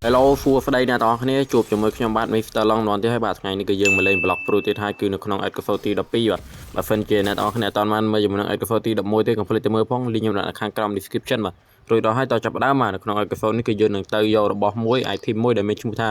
Hello សួស្តីអ្នកទាំងអស់គ្នាជួបជាមួយខ្ញុំបាទ Mr. Long ម្ដងទៀតហើយបាទថ្ងៃនេះគឺយើងមកលេង Blox Fruit ទៀតហើយគឺនៅក្នុង episode ទី12បាទបើសិនជាអ្នកទាំងអស់គ្នាអត់ទាន់បានមើលជាមួយនឹង episode ទី11ទេកុំភ្លេចទៅមើលផង link ខ្ញុំដាក់នៅខាងក្រោម description បាទរួចដល់ហើយតចាប់ផ្ដើមបាទនៅក្នុង episode នេះគឺយើងនឹងទៅយករបស់មួយ item មួយដែលមានឈ្មោះថា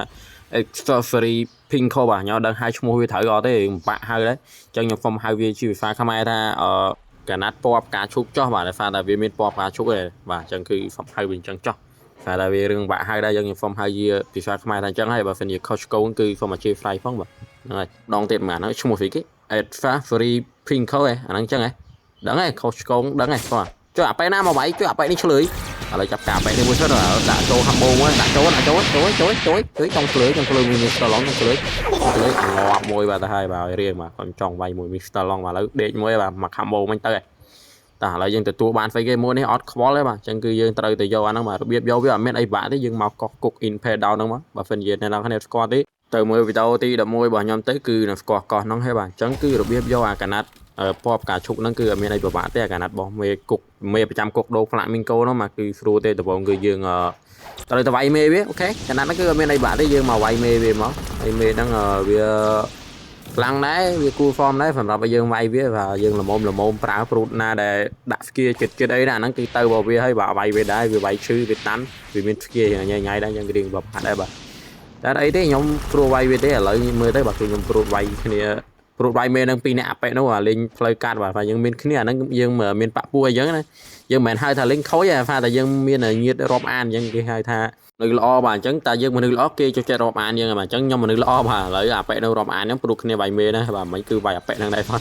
Accessory Pinko បាទខ្ញុំអត់ដឹងហៅឈ្មោះវាត្រូវអត់ទេពិបាកហៅដែរអញ្ចឹងខ្ញុំសុំហៅវាជាភាសាខ្មែរថាអឺកណាត់ពណ៌ផ្កាឈូកចោះបាទដោយសារតែវាមានពណ៌ផ្កាឈូកឯងបាទអញ្ចឹងគឺសុំហៅវាអញ្ចឹងចោះ តែតែវារឿងបាក់ហៅដែរយើងខ្ញុំសុំហៅជាភាសាខ្មែរថាអញ្ចឹងហើយបើសិនជាខុសឆ្គងគឺសុំអធ្យាស្រ័យផងបាទហ្នឹងហើយដងទៀតមិនហ្នឹងឈ្មោះស្អីគេ Adfafri Pinko ឯអាហ្នឹងអញ្ចឹងហ៎ដឹងហើយខុសឆ្គងដឹងហើយបាទជួយអាប៉ែណាមកវាយជួយអាប៉ែនេះឆ្លើយឥឡូវចាប់ការអាប៉ែនេះមួយសិនដាក់ចូលហាំបូមកដាក់ចូលដាក់ចូលចូលចូលចូលជួយចង់ឆ្លើយចង់ឆ្លើយមួយ Mr. Long ចង់ឆ្លើយចង់ឆ្លើយងាប់មួយបាទទៅហើយបាទឲ្យរៀងបាទគាត់ចង់វាយមួយ Mr. Long បាទឥឡូវដេកមួយបាទមក combo មិញទៅហើយ តោះឥឡូវយើងទទួលបានស្អីគេមួយនេះអត់ខ្វល់ទេបាទអញ្ចឹងគឺយើងត្រូវតែយកអាហ្នឹងបាទរបៀបយកវាអត់មានអីបាក់ទេយើងមកកោះគុក in pay down ហ្នឹងមកបើសិនជាអ្នកនរគ្នាស្គាល់ទេទៅមើលវីដេអូទី11របស់ខ្ញុំទៅគឺនឹងស្គាល់កោះហ្នឹងហើយបាទអញ្ចឹងគឺរបៀបយកអាកណាត់ពណ៌ផ្កាឈូកហ្នឹងគឺអត់មានអីពិបាកទេអាកណាត់របស់មេគុកមេប្រចាំគុកដូរផ្លាកមីងកូហ្នឹងមកគឺស្រួលទេដំបូងគឺយើងត្រូវទៅវាយមេវាOK កណាត់ហ្នឹងគឺអត់មានអីបាក់ទេយើងមកវាយមេវាមកហើយមេហ្នឹងវា ខ្លាំងដែរវាគួរ form ដែរសម្រាប់ឲ្យយើងវាយវាបាទយើងល្មមល្មមប្រើ fruit ណាដែលដាក់ skill ចិត្តចិត្តអីណាអាហ្នឹងគឺទៅរបស់វាហើយបាទវាយវាដែរវាវាយឈឺវាតាន់វាមាន skill ញ៉ៃញ៉ៃដែរយើងរៀងបផាត់ដែរបាទតែអីទេខ្ញុំព្រួវាយវាទេឥឡូវមើលទៅបាទគឺខ្ញុំព្រួវាយគ្នាព្រួវាយមេនឹងពីរនាក់អាប៉ែនោះអាលេងផ្លូវកាត់បាទបាទយើងមានគ្នាអាហ្នឹងយើងមានបាក់ពួរអីចឹងណាយើងមិនមែនហៅថាលេងខូចទេថាតែយើងមានញាតរាប់អានអញ្ចឹងគេហៅថាមនុស្សល្អបាទអញ្ចឹងតែយើងមនុស្សល្អគេចូលចិត្តរាប់អានយើងបាទអញ្ចឹងខ្ញុំមនុស្សល្អបាទឥឡូវអាប៉ែនៅរាប់អានហ្នឹងព្រោះគ្នាវាយមេណាបាទមិនគឺវាយអាប៉ែហ្នឹងដែរផង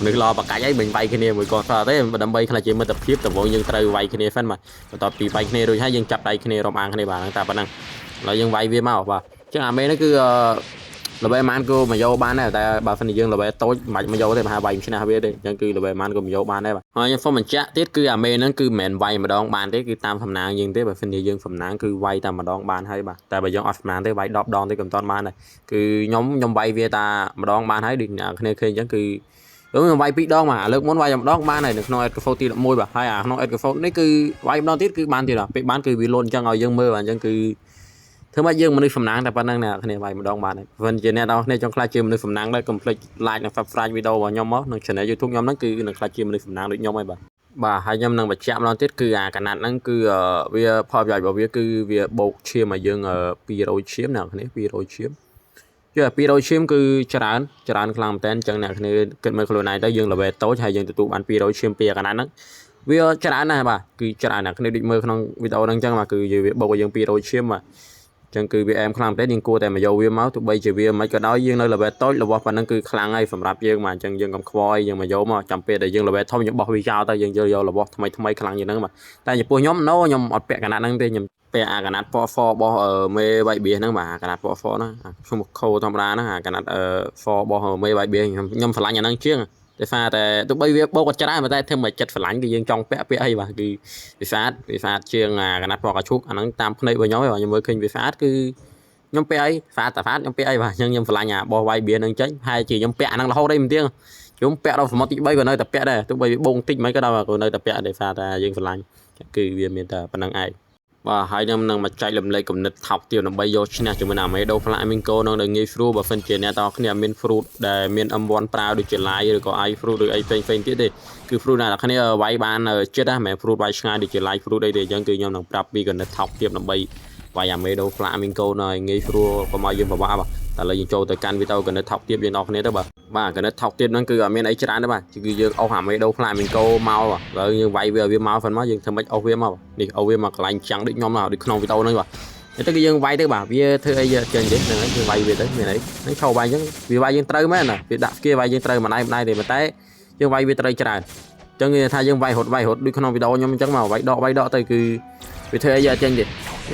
មនុស្សល្អបកាច់អីមិនវាយគ្នាមួយគាត់សោះទេដើម្បីក្លាយជាមិត្តភាពដំបូងយើងត្រូវវាយគ្នាសិនបាទបន្ទាប់ពីវាយគ្នារួចហើយយើងចាប់ដៃគ្នារាប់អានគ្នាបាទហ្នឹងតែប៉ុណ្ណឹងឥឡូវយើងវាយវាមកបាទអញ្ចឹងអាមេនេះគឺអឺ ល្បីម៉ានក៏មកយកបានដែរតែបើសិនជាយើងល្បីតូចមិនបាច់មកយកទេប្រហែលវាយមិនឈ្នះវាទេអញ្ចឹងគឺល្បីម៉ានក៏មកយកបានដែរបាទហើយខ្ញុំសូមបញ្ជាក់ទៀតគឺអាមេហ្នឹងគឺមិនមែនវាយម្ដងបានទេគឺតាមសំណាងយើងទេបើសិនជាយើងសំណាងគឺវាយតែម្ដងបានហើយបាទតែបើយើងអត់សំណាងទេវាយ10ដងទេក៏មិនទាន់បានដែរគឺខ្ញុំខ្ញុំវាយវាតែម្ដងបានហើយដូចអ្នកគ្នាឃើញអញ្ចឹងគឺខ្ញុំវាយពីរដងបាទលើកមុនវាយម្ដងបានហើយនៅក្នុង episode ទី11បាទហើយអាក្នុង episode នេះគឺវាយម្ដងទៀតគឺបានទៀតដល់ពេលបានគឺវាលូនអញ្ចឹងឲ្យយើងមើលបាទអញ្ចឹងគឺ ធ្វើម៉េចយើងមនុស្សសំណាងតែប៉ុណ្្នឹងអ្នកគ្នាវាយម្ដងបានហើយព្រោះជាអ្នកទាំងអស់គ្នាចង់ក្លាយជាមនុស្សសំណាងដែរកុំភ្លេច like និង subscribe វីដេអូរបស់ខ្ញុំមកនៅ channel YouTube ខ្ញុំហ្នឹងគឺនឹងក្លាយជាមនុស្សសំណាងដូចខ្ញុំហើយបាទបាទហើយខ្ញុំនឹងបញ្ជាក់ម្ដងទៀតគឺអាកណាត់ហ្នឹងគឺវាផលប្រយោជន៍របស់វាគឺវាបូកឈាមឲ្យយើង200ឈាមអ្នកគ្នា200ឈាមយល់200ឈាមគឺច្រើនច្រើនខ្លាំងមែនតើអញ្ចឹងអ្នកគ្នាគិតមើលខ្លួនឯងទៅយើង level តូចហើយយើងទទួលបាន200ឈាមពីអាកណាត់ហ្នឹងវាច្រើនណាស់បាទគឺច្រើនអ្នកគ្នាដូចមើលក្នុងវីដេអូហ្នឹងអញ្ចឹងបាទគឺវាបូកឲ្យយើង200ឈាមបាទចឹងគឺវាអែមខ្លាំងមែនទេយើងគួរតែមកយកវាមកទោះបីជាវាមិនក៏ដោយយើងនៅ level តូចរបស់ប៉ុណ្ណឹងគឺខ្លាំងហើយសម្រាប់យើងបាទអញ្ចឹងយើងកុំខ្វល់យើងមកយកមកចាំពេលដែលយើង level ធំយើងបោះវាចោលទៅយើងយកយករបស់ថ្មីថ្មីខ្លាំងជាងហ្នឹងបាទតែចំពោះខ្ញុំ no ខ្ញុំអត់ពាក់កណាត់ហ្នឹងទេខ្ញុំពាក់អាកណាត់ពណ៌សរបស់មេវ៉ៃបៀហ្នឹងបាទអាកណាត់ពណ៌សហ្នឹងឈ្មោះខោធម្មតាហ្នឹងអាកណាត់សរបស់មេវ៉ៃបៀខ្ញុំខ្ញុំស្រឡាញ់អាហ្នឹងជាងតែសារតែទោះបីវាបោកក៏ច្រើនតែធ្វើមកចិត្តស្រឡាញ់គឺយើងចង់ពាក់ពាក់អីបាទគឺវាស្អាតវាស្អាតជាងអាកណាត់ពណ៌កាឈូកអាហ្នឹងតាមភ្នែករបស់ខ្ញុំឯងបាទខ្ញុំមើលឃើញវាស្អាតគឺខ្ញុំពាក់អីស្អាតតែស្អាតខ្ញុំពាក់អីបាទអញ្ចឹងខ្ញុំស្រឡាញ់អាបោះវាយបៀនឹងចេញហើយជាខ្ញុំពាក់អាហ្នឹងរហូតអីមិនទៀងខ្ញុំពាក់ដល់សមុទ្រទី3ក៏នៅតែពាក់ដែរទោះបីវាបងតិចមិនក៏ដោយក៏នៅតែពាក់ដែរសារតែយើងស្រឡាញ់គឺវាមានតែប៉ុណ្្នឹងឯងបាទហើយខ្ញុំនឹងមកចែកលំលែកគំនិតថោកទាបដើម្បីយកឈ្នះជាមួយនឹងអាមេដូផ្លាមីងកូនឹងដោយងាយស្រួលបើសិនជាអ្នកទាំងអស់គ្នាអត់មាន fruit ដែលមាន M1 ប្រើដូចជា light ឬក៏ i fruit ឬអីផ្សេងផ្សេងទៀតទេគឺ fruit អ្នកទាំងគ្នាវាយបានចិត្តណាមិនមែន fruit វាយឆ្ងាយដូចជា light fruit អីទេអញ្ចឹងគឺខ្ញុំនឹងប្រាប់ពីគំនិតថោកទាបដើម្បីវាយអាមេដូផ្លាមីងកូនឲ្យងាយស្រួលកុំឲ្យយើងពិបាកបាទតែឥឡូវយើងចូលទៅកាន់វីដេអូគំនិតថោកទាបយើងអស់គ្នាទៅបាទបាទគំនិតថោកទាបហ្នឹងគឺអត់មានអីច្រើនទេបាទគឺយើងអស់អាមេដូផ្លាមីងកូមកបាទឥឡូវយើងវាយវាឲ្យវាមកសិនមកយើងធ្វើម៉េចអស់វាមកនេះអស់វាមកកន្លែងចាំងដូចខ្ញុំដូចក្នុងវីដេអូហ្នឹងបាទទៅគឺយើងវាយទៅបាទវាធ្វើអីចេញទេហ្នឹងហើយយើងវាយវាទៅមានអីហ្នឹងឈោវាយអញ្ចឹងវាវាយយើងត្រូវមែនណាវាដាក់ skill វាយយើងត្រូវម្ដាយម្ដាយទេប៉ុន្តែយើងវាយវាត្រូវច្រើនអញ្ចឹងគេថាយើងវាយរត់វាយរត់ដូចក្នុងវីដេអូខ្ញុំអញ្ចឹងមកវាយដកវាយដកទៅគឺវាធ្វើអីអត់ចេញទេ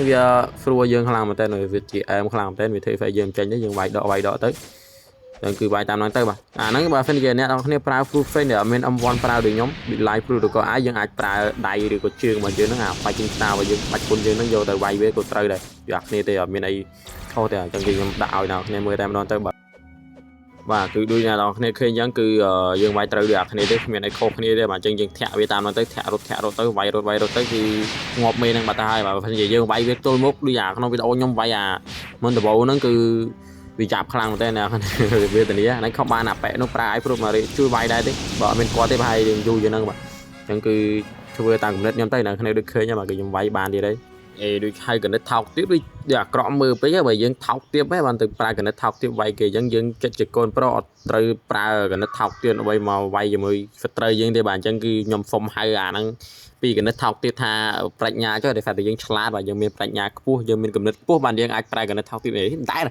វាស្រួលយើងខ្លាំងមែនតើវាជាអែមខ្លាំងមែនតើវាធ្វើឲ្យយើងចេញទៅយើងវាយដកវាយដកទៅចឹងគឺវាយតាមហ្នឹងទៅបាទអាហ្នឹងបើសិនជាអ្នកនរគ្នាប្រើ fruit ផ្សេងដែលអត់មាន M1 ប្រើដូចខ្ញុំដូច light fruit ឬក៏អាចយើងអាចប្រើដៃឬក៏ជើងរបស់យើងហ្នឹងអាបាច់ជើងស្តារបស់យើងបាច់គុណយើងហ្នឹងយកទៅវាយវាក៏ត្រូវដែរវាអត់គ្នាទេអត់មានអីខុសទេអញ្ចឹងគឺខ្ញុំដាក់ឲ្យអ្នកគ្នាមើលតែម្ដងទៅបាទ។ បាទគឺដូចអ្នកនរគ្នាឃើញអញ្ចឹងគឺយើងវាយត្រូវដូចអាគ្នាទេគ្មានអីខុសគ្នាទេបាទអញ្ចឹងយើងធាក់វាតាមហ្នឹងទៅធាក់រត់ធាក់រត់ទៅវាយរត់វាយរត់ទៅគឺងាប់មេហ្នឹងបាត់ទៅហើយបាទបើមិនជាយើងវាយវាទល់មុខដូចអាក្នុងវីដេអូខ្ញុំវាយអាមុនដំបូងហ្នឹងគឺវាចាប់ខ្លាំងមែនតើអ្នកវេទនាហ្នឹងខំបានអាប៉ែនោះប្រើឲ្យព្រោះមកជួយវាយដែរទេបើអត់មានគាត់ទេប្រហែលយើងយូរជាងហ្នឹងបាទអញ្ចឹងគឺធ្វើតាមគំនិតខ្ញុំទៅអ្នកគ្នាដូចឃើញបាទគឺខ្ញុំវាយបានទៀតហើយអេដូចហៅកណិតថោកទៀតដូចអាក្រក់មើលពេកបើយើងថោកទៀតហ៎បានទៅប្រើកណិតថោកទៀតវាយគេអញ្ចឹងយើងចិត្តជាកូនប្រុសអត់ត្រូវប្រើកណិតថោកទៀតដើម្បីមកវាយជាមួយសត្រូវយើងទេបាទអញ្ចឹងគឺខ្ញុំសុំហៅអាហ្នឹងពីកណិតថោកទៀតថាប្រាជ្ញាចុះដោយសារតែយើងឆ្លាតបាទយើងមានប្រាជ្ញាខ្ពស់យើងមានគំនិតខ្ពស់បាទយើងអាចប្រើកណិតថោកទៀតនេះដែរ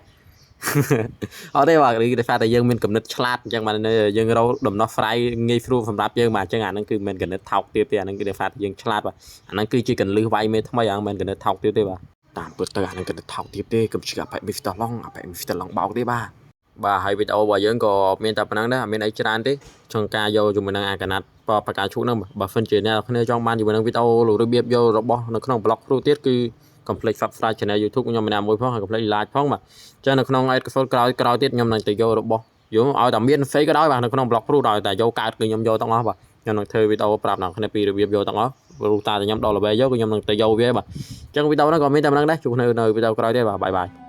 អត់ទេបាទគឺដោយសារតែយើងមានគំនិតឆ្លាតអញ្ចឹងបាទយើងរកដំណោះស្រាយងាយស្រួលសម្រាប់យើងបាទអញ្ចឹងអាហ្នឹងគឺមិនមែនកណិតថោកទៀតទេអាហ្នឹងគឺដោយសារតែយើងឆ្លាតបាទអាហ្នឹងគឺជាកលឹះវាយមេថ្មីអាហ្នឹងមិនមែនកណិតថោកទៀតទេបាទតាមពិតទៅអាហ្នឹងកណិតថោកទៀតទេកុំជឿអាប៉ែមីស្តឡុងអាប៉ែមីស្តឡុងបោកទេបាទបាទហើយវីដេអូរបស់យើងក៏មានតែប៉ុណ្្នឹងដែរអត់មានអីច្រើនទេក្នុងការយកជាមួយនឹងអាកណាត់បកាឈូកហ្នឹងបើសិនជាអ្នកគ្នាចង់បានជាមួយនឹងវីដេអូរបៀបយករបស់នៅក្នុង Blox Fruit ទៀតគឺកុំភ្លេច Subscribe Channel YouTube ខ្ញុំម្នាក់មួយផងហើយកុំភ្លេច Like ផងបាទចឹងនៅក្នុង episode ក្រោយក្រោយទៀតខ្ញុំនឹងទៅយករបស់យកឲ្យតែមានផ្សេងក៏ដោយបាទនៅក្នុង Blox Fruit ឲ្យតែយកកើតគឺខ្ញុំយកទាំងអស់បាទខ្ញុំនឹងធ្វើវីដេអូប្រាប់អ្នកគ្នាពីរបៀបយកទាំងអស់ព្រោះតាតែខ្ញុំដល់ level យកគឺខ្ញុំនឹងទៅយកវាបាទអញ្ចឹងវីដេអូហ្នឹងក៏មានតែប៉ុណ្្នឹងដែរជួបគ្នានៅវីដេអូក្រោយទៀតបាទ bye bye.